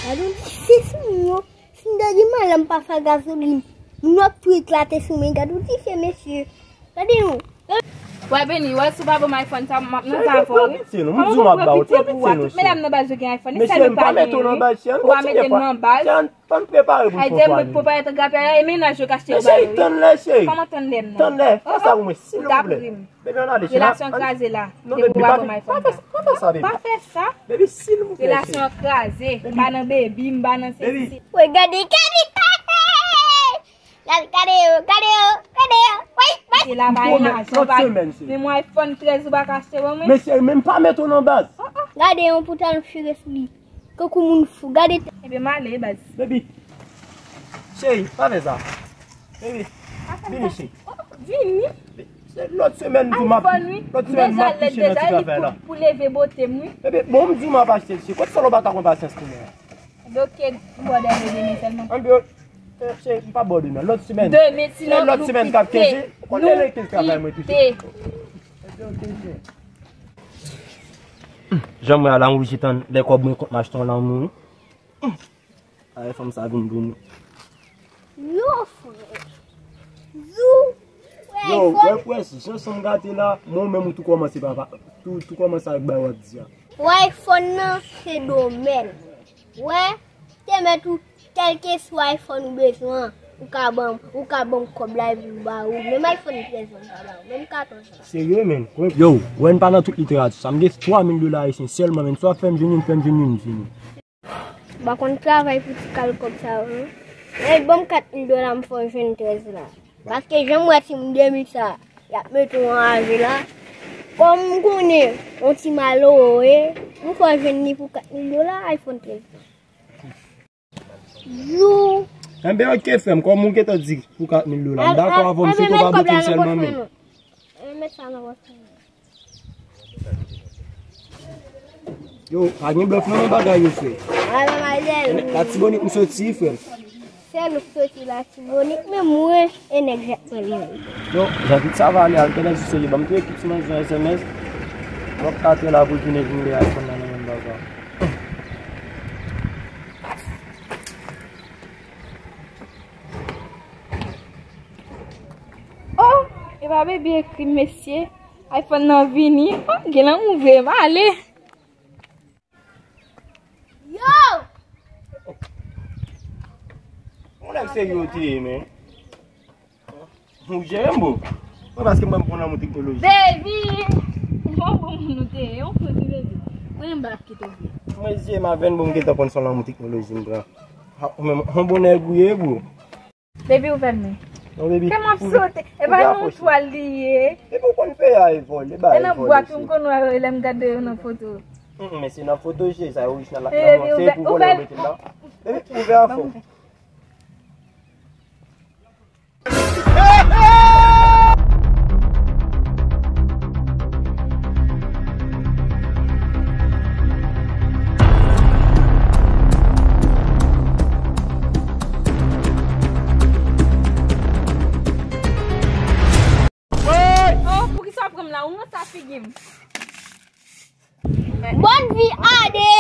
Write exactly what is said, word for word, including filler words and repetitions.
Gade yon ti fis moun yo. Si m te gen malè m pa fè gazolin. Moun yo ap tou eklate sou men. Gade yon ti fis mesye. Gade yon. Wè Beni, wè si w pa ban m iPhone sa, m ap nan zafè w wi. Kòman pou pran pitye pou w a? Tout medam nan baz yo gen iPhone, e sèl ou pa genyen wi. Ou pa mete m nan baz. Tann, tann prepare pou l pran pwa li. Ay, de mwen k pwopriyetè grapyay la, e mennaj yo k achte yo ba yo wi. Cheri, tann lè, cheri. Kòman tann lè m nan? Tann lè, fè sa pou mwen, silvouplè. Ou ta pri m. Bebe, ann ale, cheri. Relasyon kraze la. Non, depi w pa ban m iPhone sa. Pa fè sa. Pa fè sa, bebe. Pa fè sa. Relasyon kraze. M pa nan baby, m pa nan sesi. Wè, gade, gade, gade! Gade, gade yo, gade yo, gade yo. Woy, woy. Se la bay lajan, bay. Men mwen iPhone trèz ou pa ka achte ban mwen. Men cheri, men m pa mete w nan baz. Gade yon poutan chire sou li. Kankou moun fou, gade. Ebyen, m ale, baz. Baby. Cheri, pa fè sa. Baby. Vini, cheri. Vini. Se lòt semèn, m di w m ap, lòt semèn, m ap touche nan ti travay la. Pou leve bote m, wi. Baby, bon, m di w m ap achte l, cheri. Kote sa w pa ka pran pasyans pou mwen? Ebyen, ok, m ba w dènye demen sèlman. Ebyen, cheri, m pa ba w demen. Lòt semèn. Demen, sinon, lòt semèn k ap kenze. Ou konnen lè kenze travay mwen touche. Jan m wè a la, m oblije tann lè kòb mwen kont m achte yon lanmou. Ay, fanm sa vin pou nou. Yo, frè. Zou. Yo, wè, wè, si jan sanm gate la, mwen menm ou tou kòmanse papa, tou, tou kòmanse ak bay w ap di a. Wè, iPhone nan, se domèn. Wè, te mèt ou, kèlkeswa iPhone ou bezwen, ou ka ban, ou ka ban m kòb la epi m ba ou. Menm iPhone trèz lan m ka ba ou, menm katòz lan. Serye, menn? Yo, wè, n pa nan tout literati sa. M gen twa mil dola ayisyen sèlman, menn. Si w ap fè m jwenn youn, fè m jwenn youn, fini. M pa konn travay pou ti kal kòb sa yo, non. Nèg ban m kat mil dola, m fè w jwenn trèz la. Paske jan m wè timoun de mil sa, y ap mete w anraje la. Kòm m konnen yon ti malere w ye, m fè w jwenn li pou kat mil dola, iPhone trèz la. Yo. Enben, ok, frè m, kòm ou gentan di pou kat mil dola, m dakò avè w, m swete w pa bote m sèlman, men. Enben, met sa nan pòch mwen. Yo, pa gen blòf non nan bagay yo, frè. Ay, manmazèl. Latibonit m soti, frè m. Sèl ou k soti Latibonit, men mwen, e nèg jèt mwen li menm. Yo, jan tout sa va ale, al tèlè sou serye. Ban m tou ekip ti manzè S M S. Mwen ap kate la pou l tounen vin lè iPhone nan nan menm bagay. Oh, e pa baby ekri m, mesye. iPhone nan vini. Oh, gen lanmou vre, m ale. Yo! Yon nèg serye w te ye, men. Ou jere m, bro. Mwen, paske mwen, m konn lanmou teknoloji. Baby! Yon bon moun ou te ye, yon pwodui, baby. Mwen, m pa ap kite w vre. Mwen, zye m avè n, bon, m gentan konn son lanmou teknoloji m pran. Ha, ou menm, yon bon nèg ou ye, bro. Baby, ouvè l men. Non, baby. Kè m ap sote. E pa yon twal li ye. Baby, ou konn fè a evòl, e ba evòl. E nan bwat ou m konn wè lè m gade yo nan foto. Mm, men se nan foto je, sa orijinal la. Baby, ouvè, ouvè l. Baby, ouvè a fò. Oh, poukisa w pran m la? Ou nan sa figi m? Bòn vi ade.